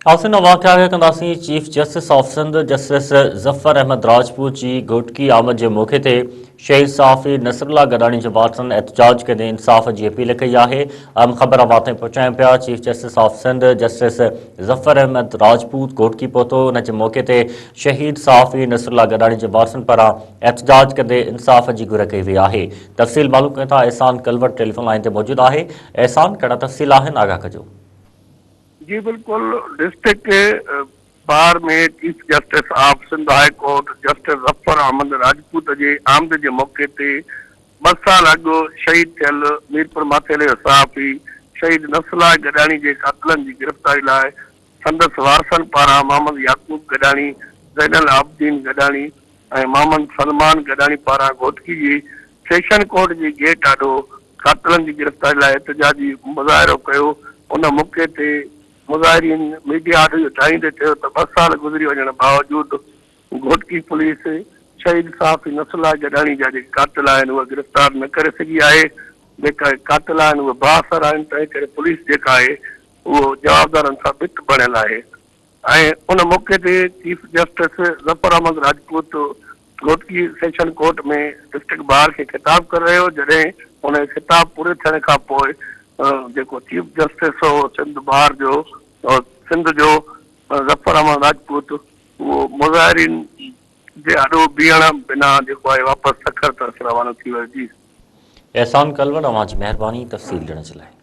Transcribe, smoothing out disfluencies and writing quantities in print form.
ناظرين اوهان کي آگاهه ڪنداسين chief justice of Sindh justice Zafar Ahmed Rajput جي گهوٽڪي آمد جي موقعي تي شهيد صحافي نصرالله گڏاڻي جي وارثن احتجاج ڪندي انصاف جي اپيل ڪئي آهي اهم خبر اوهان تائين پهچايون پيا chief justice of Sindh justice Zafar Ahmed Rajput Ghotki پهتو ان جي موقعي تي شهيد صحافي نصرالله گڏاڻي جي وارثن پاران احتجاج ڪندي انصاف جي گهر ڪئي وئي آهي تفصيل معلوم ڪيون ٿا احسان ڪلوڙ ٽيليفون لائين تي موجود آهي احسان ڪهڙا تفصيل آهن آگاهه ڪجو. جي بلڪل district bar ۾ chief justice of Sindh high court justice Zafar Ahmed Rajput جي آمد جي موقعي تي ٻه سال اڳ شهيد ٿيل ميرپور ماٿيلي جو صحافي شهيد نصرالله گڏاڻي جي قاتلن جي گرفتاري لاء سندس وارثن پاران محمد يعقوب گڏاڻي، زين العابدين گڏاڻي ۽ محمد سلمان گڏاڻي پاران گهوٽڪي جي سيشن ڪورٽ جي گيٽ آڏو قاتلن جي گرفتاري لاء احتجاجي مظاهرو ڪيو، ان موقعي تي مظاهرين ميڊيا آڏو اهو دانهيندي چيو ته ٻه سال گذري وڃڻ باوجود گهوٽڪي پوليس شهيد صحافي نصرالله گڏاڻي جا جيڪي قاتل آهن اهي گرفتار نه ڪري سگهي آهي، جيڪي قاتل آهن اهي بااثر آهن تنهن ڪري پوليس جيڪا آهي اهو جوابدارن سان ٻت بڻيل آهي. ۽ ان موقعي تي chief justice Zafar Ahmed Rajput Ghotki session court ۾ district bar کي خطاب ڪري رهيو جڏهن ان جي خطاب پوري ٿيڻ کان پوء جيڪو چيف جسٽس هو سنڌ بار جو سنڌ جو ظفر احمد راجپوت اهو مظاهرين جي آڏو بيهڻ بنا جيڪو آهي واپس سکر طرف روانو ٿي ويو جي. احسان ڪلوڙ اوهان جي مهرباني تفصيل ڏيڻ جي لاء.